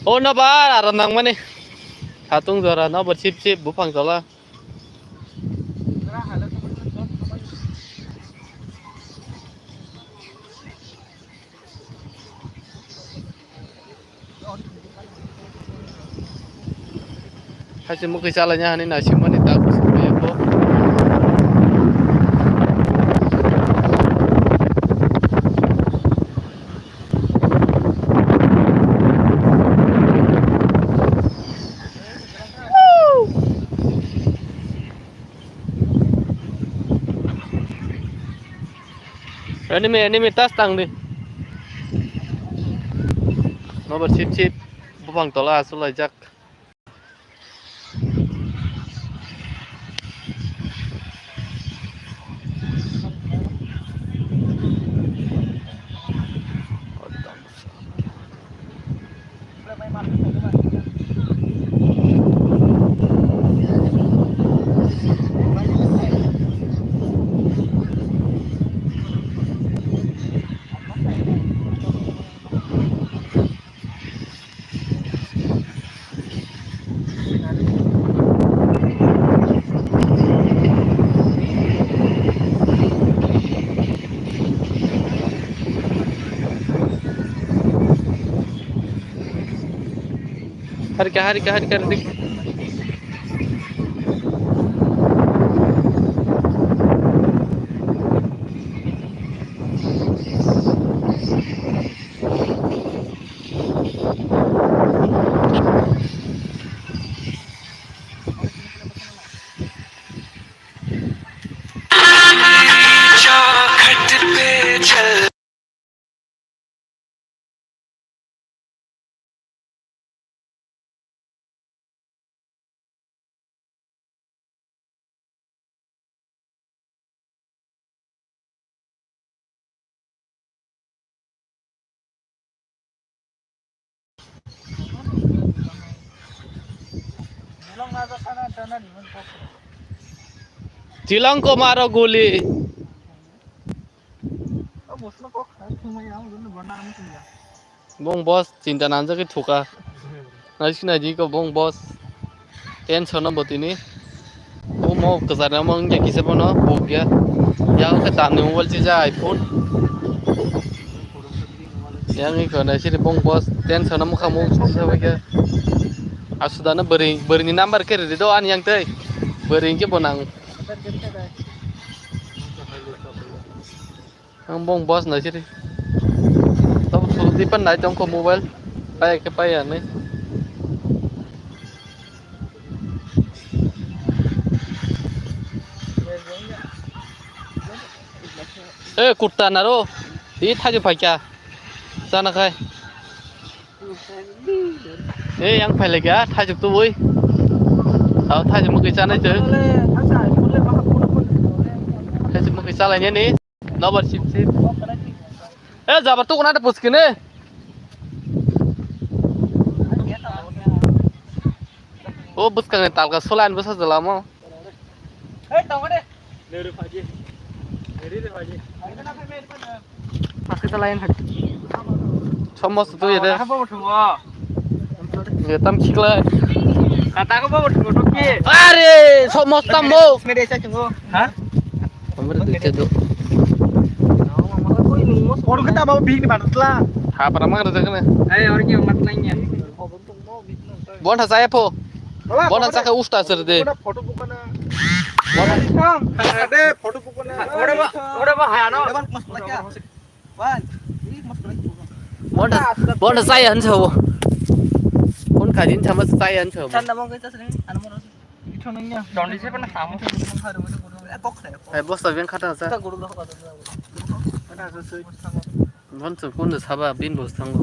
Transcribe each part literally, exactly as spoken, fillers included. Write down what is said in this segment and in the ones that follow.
O nobar aram nangmani. Satung jora nobar sip sip buphang tola. Haise mukhi chalaina hani naisingmani tak bwswk kaya kho. Enemy, enemy, tas tang di. Nobar sip sip buphang tola asulaijak. Harika, harika, harika, harika. Tilong ko maro guli. Bong boss chinta nangjagwi thuka. Naisik naidi ko bong boss. Tension no botini. Omo kwchar omo wngya kisa bono bukya. Ya khe tamni mobile chija iPhone. Yang iko naisiri bong boss tension no mukha muk chija wngya. Asudano bwrwi bwrwini number khe ridi do ani yang tei. Bwrwi khe bo nang. Ang bong boss nai siri. Tabuk thuluk di pan nai tongkho mobile. Pai khe pai ani. Eh, kurta naro. Di thaji phaikya. Sana khai. Eh, yang phai lagi ah, thaijwk tubui. Tau thaijwk mukhi chanai twi. Thaijwk mukhi chalainani. Nobar sip sip. Eh, jabar tukuna da puskini. O bwskangni talka sulain bwsa jalamo. Somosto tu yede. Ye tam khiklai. Are, somosto mo. Ha? Amre de chedo. Oro kita bawa big ni badatla. Ha, para mang rajak na. Bon ha saya pho. Bon ha saka usta sir de. Photo bukana. Ade photo bukana. Ore ba, ore ba hayano. Bon ha, bon ha saya han sabo. Bon kajin sama saya han sabo. Chanda mo kita sering anu mo. Hai bosta beng khata sa. Bon sir kun saba bin bos thango.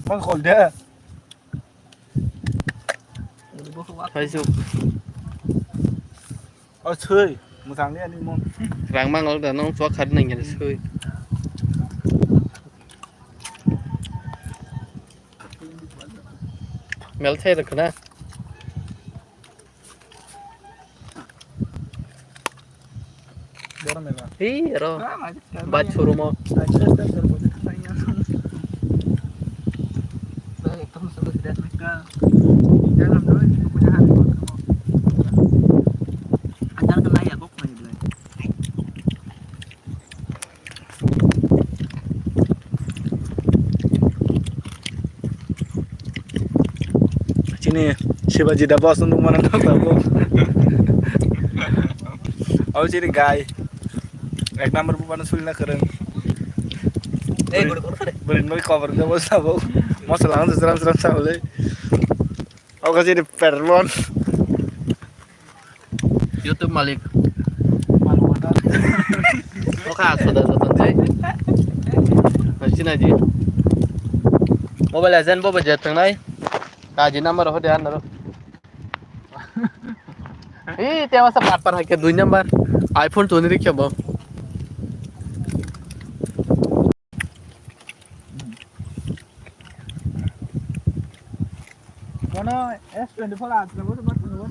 Bang kol de. Thaisuk. O sui, mujang ni ani mon. Rang mangol da nong chok khat nang ya sui. Mel thai rok na. Hi, ro. Bachuru mo. Ni Shivaji da boss nung mana nang tabo. Au chiri gai. Ek number bu mana sulina kereng. Eh, guru, guru, guru. Berin mai cover da boss tabo. Masala ang seram seram sa le. Au ka chiri perlon. YouTube malik. Oka sudah sudah jai. Masih naji. Mobile Legend bo bajet tangnai. Kaji number ho de anaro. Ih, tiang masa pat pat haikhe dui number. iPhone tuni rikhe bo. Bono S twenty-four Ultra bo ma thangbo.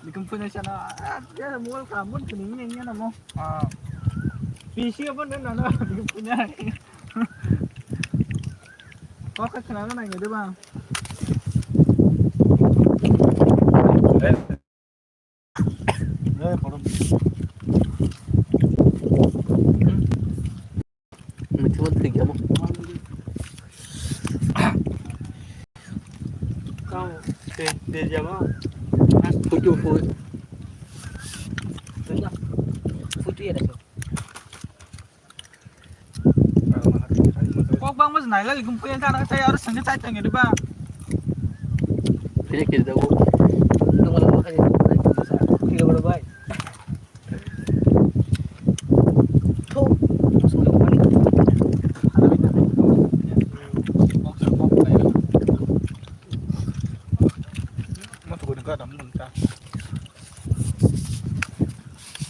Nikum punya sana. Ah, dia mobile kamu kuning ini ini namo. Ah. P C apa nih nana nikum punya. Kok ka khana na ngi de ba. Mithima thwikya mo. Kau te te jama. Photo photo. Photo ya. Kok bang mas naila ligum kuyan kana chai aro sangge chai tangge diba. Kini kiri dago. Nang wala wala kaya. Kiri wala bai. Tho.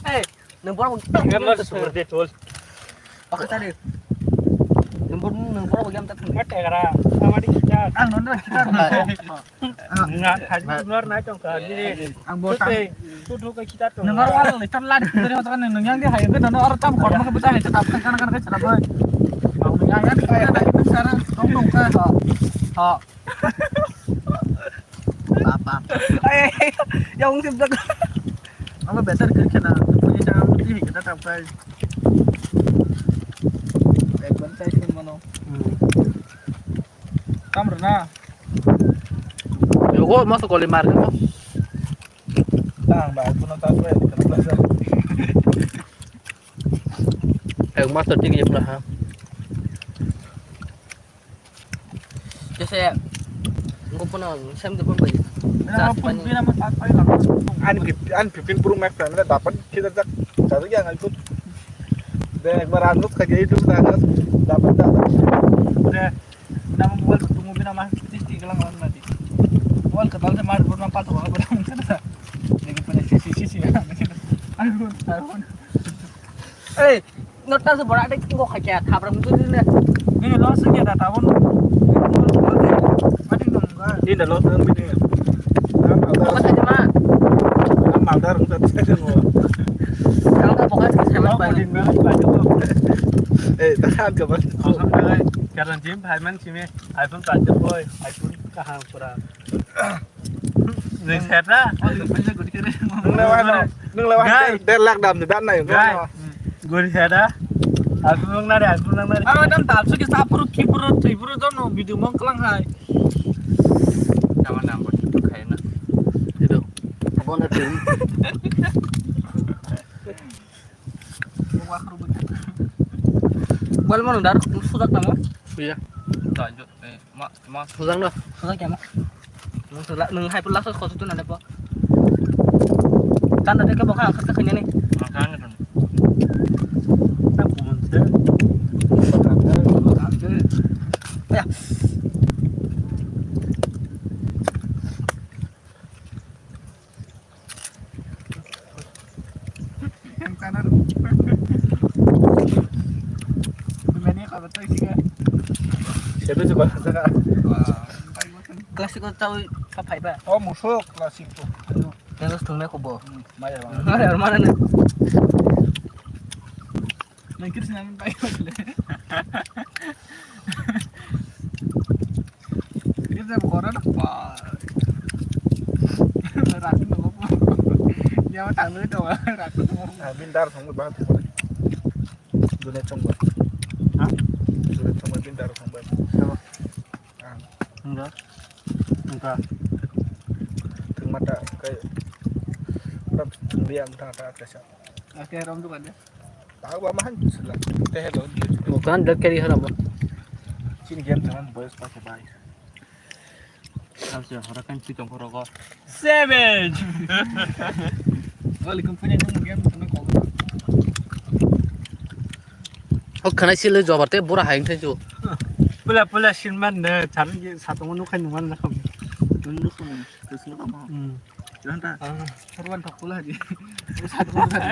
Hey. Nang borok bo. Gambar super de tol. Oke tadi. Nang borok nang borok bo game ta thang. Mate gara. Samadi kita. Ang nono kita. Nga thaji nor nai tong ka. Ang bo tam. Tu tu ka kita tong. Nang borok wala ni tan lad dari hotan nang yang di hai ke nono or tam khot ma ke buta hai tam kan kan kan ke chara boy. Ang yang yang kai hai ke chara tong tong ka. Ha. Papa. Ay, yang sip tak. Apa better ke kena? Punya cara lebih kita tak kai. Ekban chai sin mano. Tam rena. Yogo mas koli mar kan. Tang ba, puno tas ba, kan plaza. Ek mas to ting ye pula ha. Jese, engko pono sem de pon bai. Jas pani. An fifteen Pro Max pemela dapat kita jak, jadu yang itu. De, ekbar an look kage itu dah, dapat dah. De, nama mobile tu mobile nama sixty gelang on nanti. Mobile ketal se mar pun nampak tu apa dah macam dah. Jadi punya sisi sisi ya. Aduh, aduh. Eh, Nota se bora de ko kha kya thabra mu ne. Ni lo se kya ta ta won. Mati dong ga. Ni da lo se mi ni. Ko kha ma. Am mal dar ta se mo. Ang ta boka se ma ba. Eh, ta kha ga ba. Karan jim phai man chime. iPhone ta je boy. iPhone ka ha pura. Nung seta. Nung lewa no. Nung lewa der lakh dam ni dan nai. Gai. Gori seta. Aku nung nari, aku nung nari. Aro dan talsu ki sapuru kipuru tripuru don no video mong kelang hai. Nama nama tu kaya na. Itu. Apa na tu? Wal mana dar sudah kamu? Iya. Lanjut. Eh, ma, ma. Sujak no. Sujak ya, ma. Nung sujak, nung hai pula sos kosu tu nade po. Kan nade ke bokha angkat ke kanya ni. Angkat ke. Tak pun tu. Ya. Yang kanan. Bimani kalau tu sih kan. Siapa coba saka? Wah. Classic ko tau ka phai ba. Oh, musuk classic tu. Aduh. Yang terus thung ko bo. Hmm, maya bang. Maya mana ni? Nang kiri sinang pai ko le. Kiri sa bora na pa. Ratu no ko. Ya ma tang le to ratu no. Ah, bindar thung ba tu. Dune chong ba. Ha? Dune chong ba bindar thung ba. Sama. Ah. Enggak. Enggak. Ata kai. Ora biya ang ta ta kaisa. Ake rom tu kan de. Tahu ba mahan sila. Teh lo. Bukan dek kiri haram. Sini game teman boys pakai bai. Alse hora kan si tong rogo. Seven. Wali kumpuni nung game teman kau. O khana sile jobar te bura haing thai ju. Pula pula sinman ne chan satong nu khan numan na kham. Tun lu khum, tun lu khum. Hmm. Jangan ta. Ah, seruan tak pula di. Satong nu khan.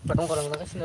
Patong korang na sile.